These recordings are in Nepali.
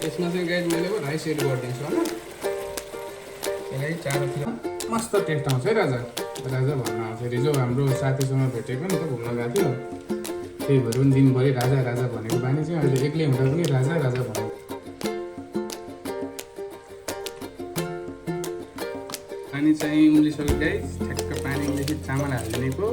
यसमा चाहिँ गाइस मैले राइस एड गरिदिन्छु हैन। यसलाई चारोतिर मस्त टेस्ट आउँछ है राजा। राजा भन्न आउँछ हिजो हाम्रो साथीसँग भेटेको नि त घुम्न गएको थियो। त्यही भएर पनि दिनभरि राजा राजा भनेको बानी चाहिँ अहिले एक्लै हुँदा पनि राजा राजा भन्नु। पानी चाहिँ उम्लिसक्यो गाइस। ठ्याक्क पानी उम्लेपछि चामल हालिदिनेको।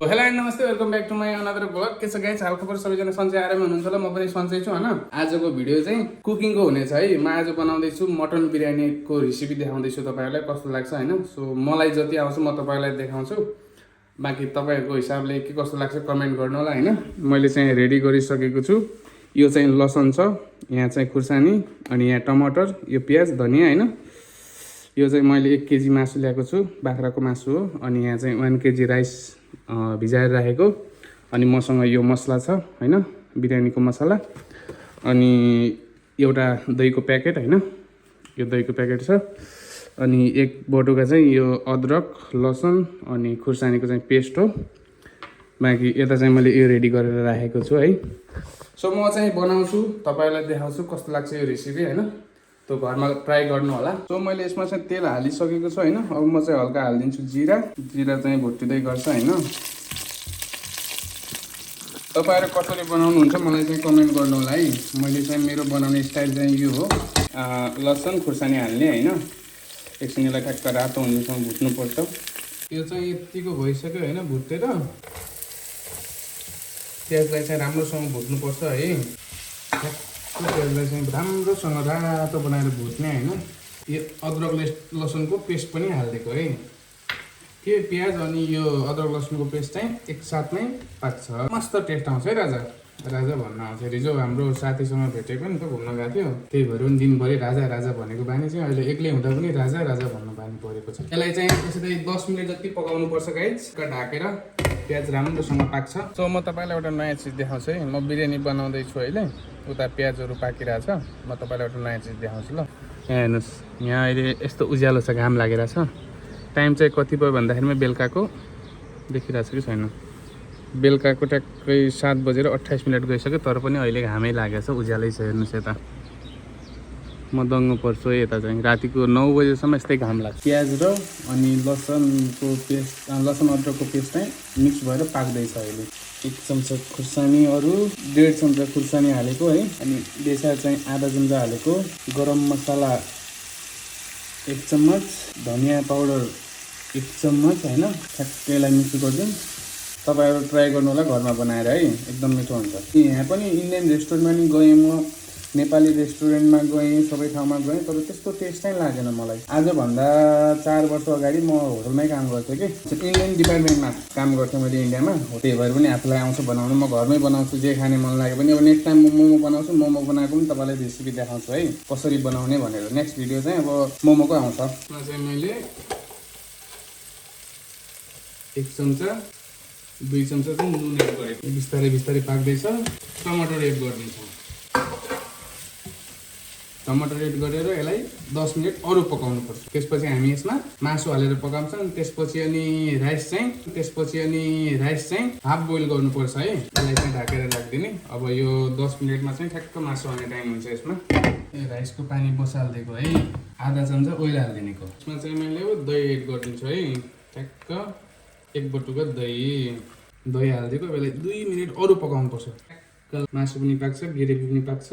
हेलो एन्ड नमस्ते, welcome back to my another blog. के छ गाइस, हालखबर सबैजना सन्चै आरामै हुनुहुन्छ होला। म पनि सन्चै छु हैन। आजको भिडियो चाहिँ कुकिङको हुनेछ है। म आज बनाउँदैछु मटन बिरयानीको रेसिपी देखाउँदैछु तपाईहरुलाई कस्तो लाग्छ हैन। सो मलाई जति आउँछ म तपाईहरुलाई देखाउँछु। बाकी तपाईहरुको हिसाबले के कस्तो लाग्छ कमेन्ट गर्नु होला हैन। मैले चाहिँ रेडी गरिसकेको छु। यो चाहिँ लसन छ, यहाँ चाहिँ खुर्सानी, अनि यहाँ टमाटर, यो प्याज, धनिया हैन। यो चाहिँ मैले 1 केजी मासु ल्याएको छु, बाख्राको मासु हो। अनि यहाँ चाहिँ 1 केजी राइस भिजाएर राखेको। अनि मसँग यो मसला छ हैन, बिरयानीको मसला। अनि एउटा दहीको प्याकेट हैन, यो दहीको प्याकेट छ। अनि 1 बटुका चाहिँ यो अदरक, लसन अनि खुर्सानीको चाहिँ पेस्ट हो। बाँकी यता चाहिँ मैले यो रेडी गरेर राखेको छु है। सो म चाहिँ बनाउँछु, तपाईहरुलाई देखाउँछु कस्तो लाग्छ यो रेसिपी हैन। तो घरमा ट्राई गर्नु होला। सो मैले यसमा चाहिँ तेल हालिसकेको छु हैन। अब म चाहिँ हल्का हालिदिन्छु जीरा। जीरा चाहिँ भुट्टिदै गर्छ हैन। तपाईहरु कसरी बनाउनुहुन्छ मलाई चाहिँ कमेन्ट गर्नु होला है। मैले चाहिँ मेरो बनाउने स्टाइल चाहिँ यो हो। लसन खुर्सानी हाल्ने हैन। एकछिन यसलाई ठ्याक्क रातो हुनेसम्म भुट्नु पर्छ। यो चाहिँ यतिको भइसक्यो हैन भुटेर। प्याजलाई चाहिँ राम्रोसँग भुट्नु पर्छ है। प्याजलाई चाहिँ राम्रोसँग रातो बनाएर भुट्ने हैन। यो अदरक लसुनको पेस्ट पनि हालिदिएको है। के प्याज अनि यो अदरक लसुनको पेस्ट चाहिँ एकसाथमै पाक्छ, मस्त टेस्ट आउँछ है राजा। राजा भन्न आउँछ हिजो हाम्रो साथीसँग भेटेको नि त घुम्न गएको थियो। त्यही भएर पनि दिनभरि राजा राजा भनेको बानी चाहिँ अहिले एक्लै हुँदा पनि राजा राजा भन्नु बानी परेको छ। यसलाई चाहिँ त्यसै 10 मिनेट जति पकाउनु पर्छ गाइस। ढाकेर प्याज राम्रोसँग पाक्छ। सो म तपाईलाई एउटा नयाँ चिज देखाउँछु है। म बिरयानी बनाउँदै छु अहिले। उता प्याजहरु पाकिरहेछ। म तपाईलाई एउटा नयाँ चिज देखाउँछु ल। यहाँ हेर्नुस्, यहाँ अहिले यस्तो उज्यालो छ, घाम लागिरहेछ। टाइम चाहिँ कति भयो भन्दाखेरिमा बेलुकाको देखिरहेछ कि छैन। बेलुकाको ट्याक्कै 7:28 गइसक्यो, तर पनि अहिले घामै लागेछ, उज्यालै छ। हेर्नुस् यता म दङ्ग पर्छु है। यता चाहिँ रातिको 9 बजेसम्म यस्तै घाम लाग्छ। प्याज र अनि लसनको पेस्ट, लसन अदरकको पेस्ट चाहिँ मिक्स भएर पाक्दैछ अहिले। 1 चम्चा खुर्सानी, अरू 1.5 चम्चा खुर्सानी हालेको है। अनि बेसार चाहिँ आधा चम्चा हालेको। गरम मसला 1 चम्मच, धनिया पाउडर 1 चम्मच हैन। ठ्याक्कैलाई मिक्स गरिदिउँ। तपाईहरु ट्राई गर्नु होला घरमा बनाएर है, एकदम मिठो हुन्छ। यहाँ पनि इन्डियन रेस्टुरेन्टमा नि गएँ म, नेपाली रेस्टुरेन्टमा गएँ, सबै ठाउँमा गएँ, तर त्यस्तो टेस्ट नै लागेन मलाई। आजभन्दा 4 वर्ष अगाडि म होटलमै काम गर्थेँ कि, इन्डियन डिपार्टमेन्टमा काम गर्थेँ मैले इन्डियामा। त्यही भएर पनि आफूलाई आउँछ बनाउनु। म घरमै बनाउँछु, जे खाने मन लाग्यो भने। अब नेक्स्ट टाइम म मोमो बनाउँछु, मोमो बनाएको पनि तपाईलाई रेसिपी देखाउँछु है, कसरी बनाउने भनेर। नेक्स्ट भिडियो चाहिँ अब मोमोको आउँछ। यसमा चाहिँ मैले 1 चम्चा 2 चम्चा चाहिँ नुन एड गरेको। बिस्तारै बिस्तारै पाक्दैछ। टमाटर एड गरिदिन्छौँ। टमाटर एड गरेर यसलाई 10 मिनेट अरू पकाउनु पर्छ। त्यसपछि हामी यसमा मासु हालेर पकाउँछौँ। त्यसपछि अनि राइस चाहिँ हाफ बोइल गर्नुपर्छ है। यसलाई चाहिँ ढाकेर राखिदिने। अब यो 10 मिनेटमा चाहिँ ठ्याक्क मासु हाल्ने टाइम हुन्छ यसमा। राइसको पानी बसालिदिएको है। आधा चम्चा ओइल हालिदिनेको। यसमा चाहिँ मैले दही एड गरिदिन्छु है। ठ्याक्क 1 बटुका दही हालिदिएको। यसलाई 2 मिनेट अरू पकाउनु पर्छ। ठ्याक्क मासु पनि पाक्छ, ग्रेभी पनि पाक्छ।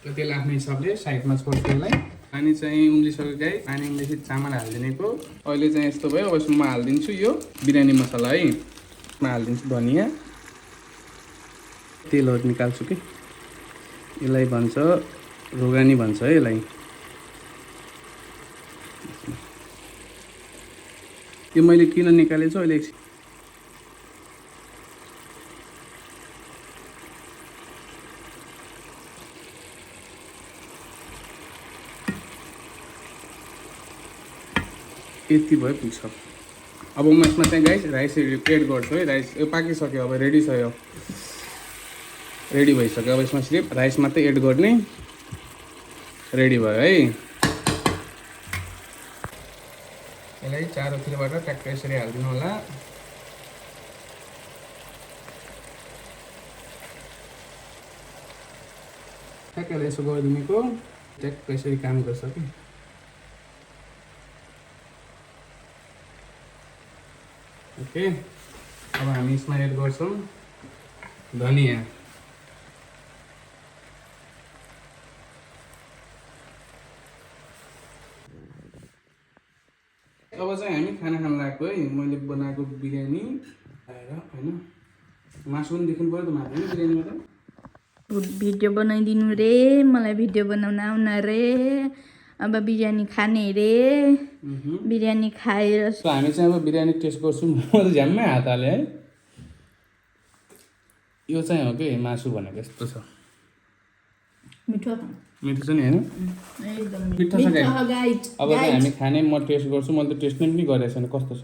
तेल आफ्नो हिसाबले साइडमा छोड्छु यसलाई। पानी चाहिँ उम्लिसक्यो गाई। पानी उम्लेपछि चामल हालिदिनेको। अहिले चाहिँ यस्तो भयो। अब यसमा हालिदिन्छु यो बिरयानी मसला है। यसमा हालिदिन्छु धनिया। तेलहरू निकाल्छु कि, यसलाई भन्छ रोगानी भन्छ है यसलाई। यो मैले किन निकालेको छु अहिले यति भयो पुग्छ। अब म यसमा चाहिँ गाइस राइस एड गर्छु है। राइस यो पाकिसक्यो, अब रेडी छ, यो रेडी भइसक्यो। अब यसमा सिर्फ राइस मात्रै एड गर्ने, रेडी भयो है। यसलाई चारैतिरबाट ट्याक्क यसरी हालिदिनु होला। ट्याक्कले यसो गरिदिनेको ट्याक्क यसरी काम गर्छ कि। ओके, अब हामी यसमा एड गर्छौँ धनिया। अब चाहिँ हामी खाना खान लाग्यो है। मैले बनाएको बिरयानी आएर होइन मासु पनि देख्नु पऱ्यो त माथि बिरयानीमा त। भिडियो बनाइदिनु रे, मलाई भिडियो बनाउन आउन रे, अब बिरयानी खाने रे, बिरयानी खाएर। हामी चाहिँ अब बिरयानी टेस्ट गर्छौँ। म त झ्याम्मै हात हालेँ है। यो चाहिँ हो कि मासु भनेको यस्तो छ। मिठो मिठो छ नि होइन? एकदम मिठो छ गाइस। अब चाहिँ हामी खाने म टेस्ट गर्छु। मैले त टेस्ट पनि गरेको छैन कस्तो छ,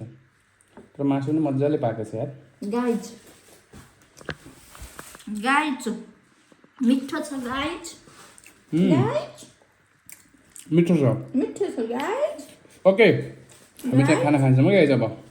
तर मासु पनि मजाले पाएको छ यार। गाइस मिठो छ गाइस। मिठो छ गाइस। ओके, हामी चाहिँ खाना खान्छौँ है गाइस अब।